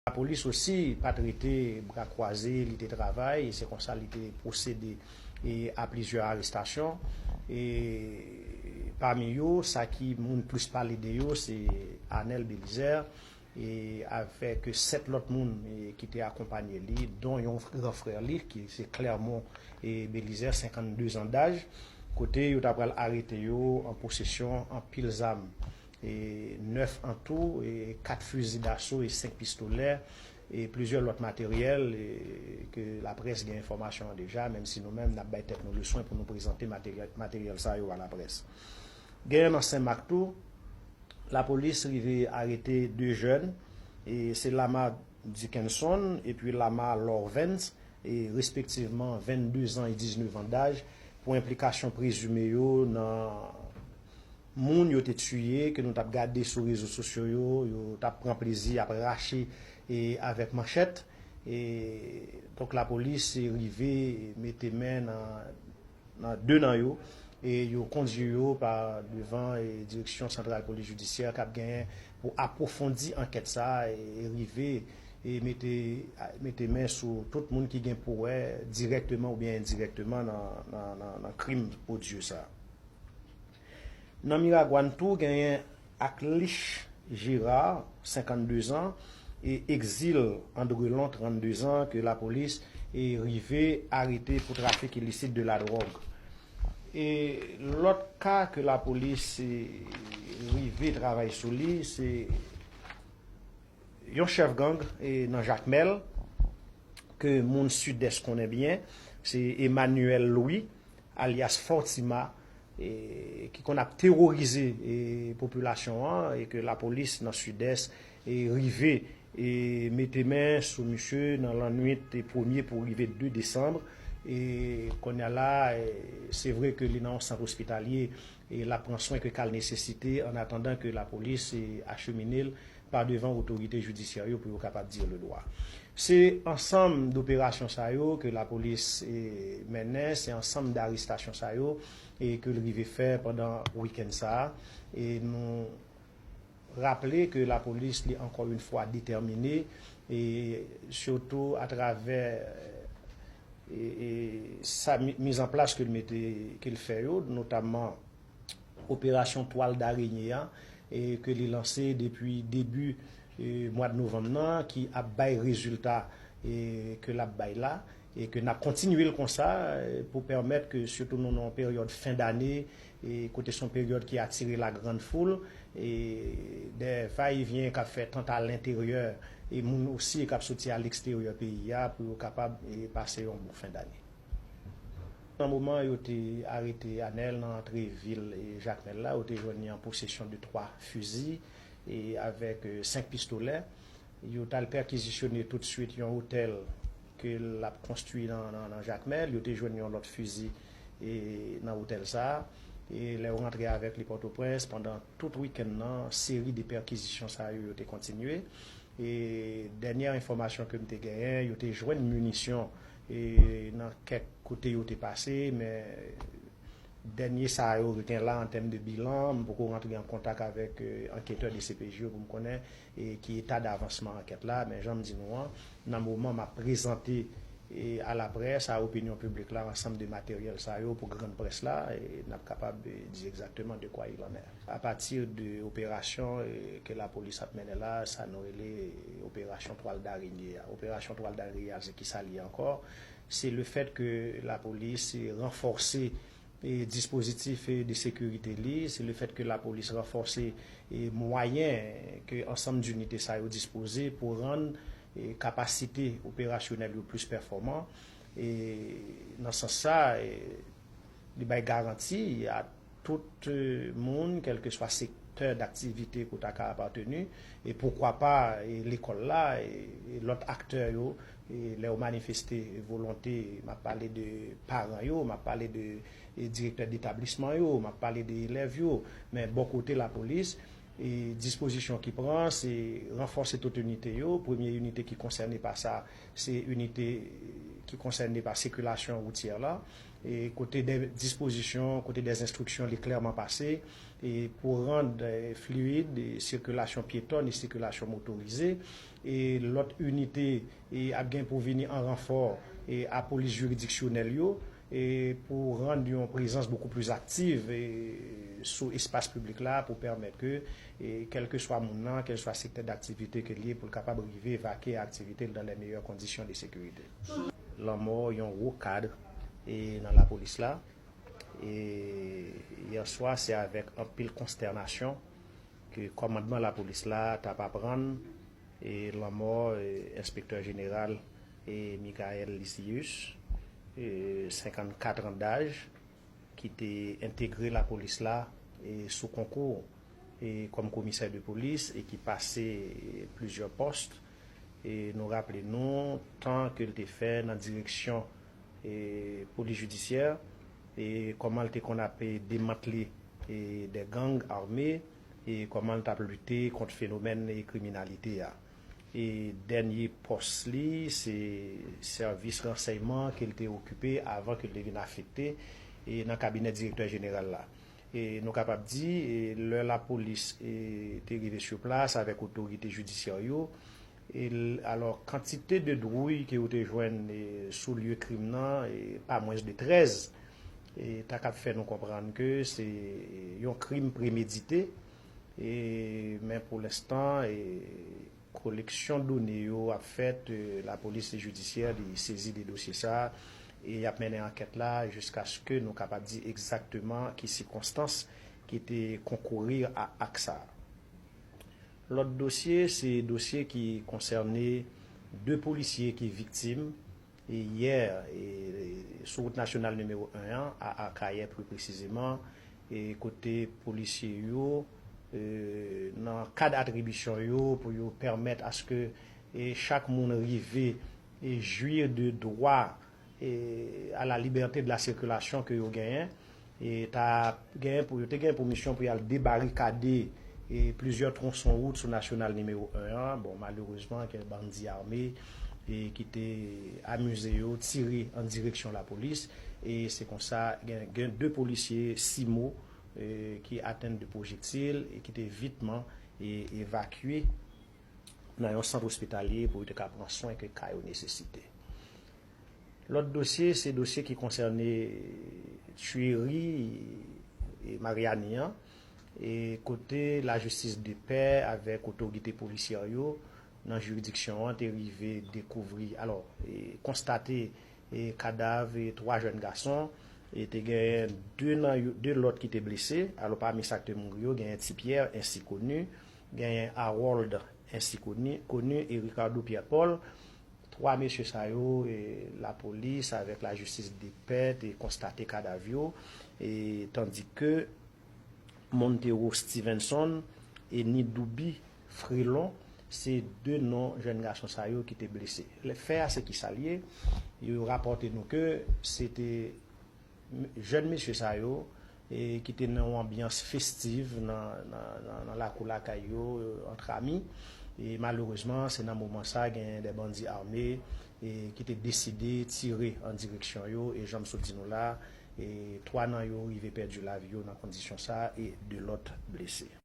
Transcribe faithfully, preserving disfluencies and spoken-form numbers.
Lapolis osi pa t rete bra kwaze, li te travay, e se konsa li te pwosede e a plizyè arestasyon. E pami yo, sa ki moun plis pale de yo, se Anel Belizaire, e avèk sèt lòt moun e ki te akonpanye li, don yon gran frè li, ki se Clermont e Belizaire, senkannde zan daj, kote yo ta pral arete yo an posesyon anpil zam, e nèf an tou, e kat fizi daso e senk pistolè, e plizyè lòt materyèl, e ke laprès gen enfòmasyon an deja, menm si nou menm n ap bay tèt nou le swen pou nou prezante materyèl, materyèl sa yo a laprès. Genyen nan Senmak tou, lapolis rive arete de jèn, e se Lamar Dickenson epi Lamar Lorvens, e respektivman vennde zan e diznèf an daj, pou enplikasyon prezime yo nan moun yo te tiye, ke nou t ap gade sou rezo sosyo yo, yo t ap pran plezi ap rache e avèk manchèt. E donk lapolis rive mete men nan, nan de nan yo, e yo kondui yo pa devan e Direksyon Santral Polis Jidisyè k ap genyen pou apwofondi ankèt sa a e rive e mete, mete men sou tout moun ki gen pou wè dirèkteman oubyen endirèkteman nan, nan, nan, nan krim odye sa a. Nan Miragwàn tou, genyen Aklich Gérard, senkannde zan, e Exil Andrelon, trannde zan, ke lapolis e rive arete pou trafik ilisit de la dwòg. E lòt ka ke lapolis e rive travay sou li, se yon chèf gang e nan Jakmèl, ke moun Sidès konnen byen, se Emmanuel Louis, alyas Fortima, e ki konn ap teworize e popilasyon an, e ke lapolis nan Sidès e rive e mete men sou misye nan lannwit e premye pou rive de desanm. E kounye a la, e se vre ke li nan yon sant ospitalye e l ap pran swen ke ka l nesesite, an atandan ke lapolis e achemine l pa devan otorite jidisyè yo pou yo kapab dire le droit. Se ansanm doperasyon sa yo ke lapolis e mennen, se ansanm darestasyon sa yo e ke l rive fè pandan wikenn sa a. E nou raple ke lapolis li ankò yon fwa detèmine, e sitou atravè e, e sa mi- mizanplas ke l mete, ke l fè yo, notamman operasyon twal darenye a, e ke li lanse depi debi e mwa de novanm nan, ki ap bay rezilta e ke l ap bay la, e ke n ap kontinye l konsa e pou pèmèt ke sitou nou nan yon peryòd fen dane, e kote se yon peryòd ki atire la grande foule, e de va e vyen k ap fèt ant a lenteryè e moun osi k ap soti a leksteryè peyi a pou yo kapab e pase yon bon fen dane. Nan moman yo te arete Anel nan antre vil e Jakmèl la, yo te jwenn li an posesyon de twa fizi e avèk e senk pistolè. Yo t al pèkizisyone toutswit yon otèl ke l ap konstwi nan, nan, nan Jakmèl. Yo te jwenn yon lòt fizi e nan otèl sa a. E lè yo rantre avèk li Pòtoprens, pandan tout wikenn nan, seri de pèkizisyon sa yo, yo te kontinye. E dènyè enfòmasyon ke m te genyen, yo te jwenn minisyon e nan kèk kote yo te pase, men dènye sa yo gen la an tèm de bilan, m poko rantre an kontak avèk e anketè D C P J yo pou m konnen e ki eta davansman ankèt la, men jan m di nou an, nan moman m ap prezante e a laprès, a opinyon piblik la, ansanm de materyèl sa yo pou grann près la, e n ap kapab e di egzakteman de quoi il en est. A pati de operasyon e ke lapolis ap mennen la, sa nou rele e operasyon twal darenye a. Operasyon twal darenye a, se kisa li ye ankò? Se le fèt ke lapolis e ranfòse e dispozitif e de sekirite li, se le fèt ke lapolis ranfòse e mwayen ke ansanm dinite sa yo dispoze pou rann e kapasite operasyonèl yo plis pèfòman. E nan sans sa, e li bay garanti a tout e moun, kèlkeswa sektè daktivite ke w ta ka apateni, e poukwa pa e lekòl la, e e lòt aktè yo, e lè yo manifeste volonte, m ap pale de paran yo, m ap pale de e direktè detablisman yo, m ap pale de elèv yo, men bò kote lapolis, E dispozisyon ki pran, se ranfòse tout inite yo. Premye inite ki konsène pa sa, se inite ki konsène pa sikilasyon woutyè la. E kote de dispozisyon, kote de enstriksyon, li klèman pase, e pou rann, e, fluid, e, sikilasyon pyetòn e sikilasyon motorize. E lòt inite, e, ap gen pou vini an ranfò, e, a polis jiridiksyonèl yo, e, pou rann yon prezans bokou pli aktiv, e, sou espas piblik la, pou pèmèt ke, e, kèlkeswa moun nan, kèlkeswa sektè daktivite ke l ye, pou l kapab rive evakye aktivite l dans les meilleures conditions de sécurité. Lanmò yon wo kad, e, nan lapolis la. E yè swa, se avèk anpil konstènasyon ke kòmandman lapolis la t ap aprann, e, lanmò, e, enspektè jeneral, e, Michael Lysius, e, senkannkat an daj, ki te entegre lapolis la, e, sou konkou, e, kòm komisè de polis, e ki pase, e, plizyè pòs. E nou raple nou tan ke l te fè nan direksyon, e, polis jidisyè, e kòman l te konn ap, e, demantle, e, de gang ame, e kòman l t ap lite kont fenomèn, e, kriminalite a. E dènye pòs li, se sèvis ransèyman ke l te okipe avan ke l te vin afekte, e, nan kabinè direktè jeneral la. E nou kapab di, e, lè lapolis, e, te rive sou plas avèk otorite jidisyè yo, e l-, alò, kantite de dwouy ke yo te jwenn, e, sou lye krim nan, e, pa mwens de trèz. E ta kab fè nou konprann ke se yon krim premedite, e, men pou lenstan, e, koleksyon done yo ap fèt, e, lapolis jidisyè li sezi de dosye sa a, e y ap mennen ankèt la jiskaske nou kapab di egzakteman ki sikonstans ki te konkourir a ak sa a. Lòt dosye, se dosye ki konsène de polisye ki viktim, e, yè, e, sou wout nasyonal nimewo en an, a Akayè pli presizeman, e, kote polisye yo, e, nan kad atribisyon yo pou yo pèmèt aske, e, chak moun rive, e, jwi de dwa, e, à la liberté de la circulation ke yo genyen, e, ta genyen pou, yo te genyen pou misyon pou y al debarikade, e, plizyè twonson wout sou nasyonal nimewo en an. Bon, malerezman, gen bandi ame, e, ki te amize yo tire an direksyon lapolis, e se konsa, gen, gen de polisye simo, e, ki atenn de pwojektil e ki te vitman, e, evakye nan yon sant ospitalye pou yo te ka pran swen ke ka yo nesesite. Lòt dosye, se dosye ki konsène tiyeri, e, Mariani an, e kote lajistis de pè avèk otorite polisyè yo nan jiridiksyon an te rive dekouvri, alò, e, konstate, e, kadav, e, twa jèn gason, e te genyen de nan yo, de lòt ki te blese. Alò, pami sa ki te mouri yo, genyen Ti Pyè, ensi koni, genyen Harold, ensi koni, koni, e Ricardo Pierre Paul. Twa mesye sa yo, e, lapolis avèk lajistis de pè te konstate kadav yo, e, tandike Montero Stevenson e Nidoubi Frelon, se de non jèn gason sa yo ki te blese. Lè fè a se ki sa l ye, yo rapòte nou ke se te jèn mesye sa yo, e, ki te nan yon anbyans festiv nan, nan, nan, nan lakou lakay yo, e, ant ami. E malerezman, se nan moman sa, gen de bandi ame, e, ki te deside tire an direksyon yo, e jan m sot di nou la, e, twa nan yo rive pèdi lavi yo nan kondisyon sa, e de lòt blese.